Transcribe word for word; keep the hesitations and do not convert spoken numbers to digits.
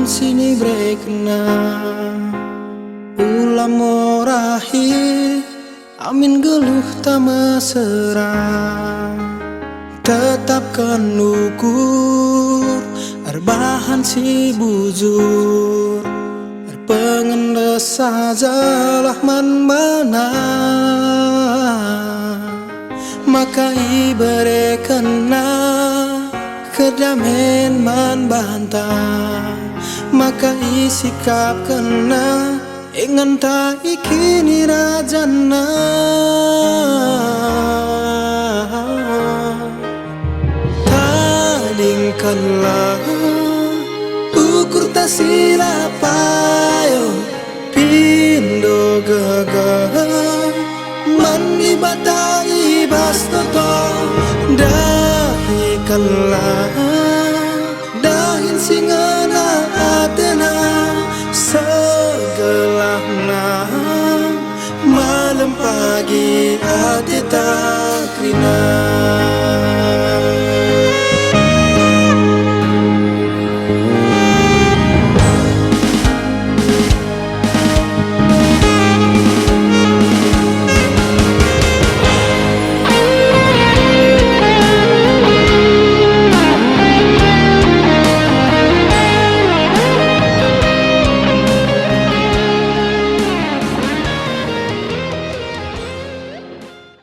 si niberekenNa. Ula morahi amin geluhta mesera, tetapken ukur erbahan si bujur, erpengen ras sajalah man bana. Maka iberekenNa kedamen man banta, maka isikapkenNa inganta i kinirajanNa. Tadingkenlah ukurta si la payo, pindo gegeh man Dibata i bas toto. Dahikenlah dahin si ngena atena, segelahna malem pagi ateta kerina.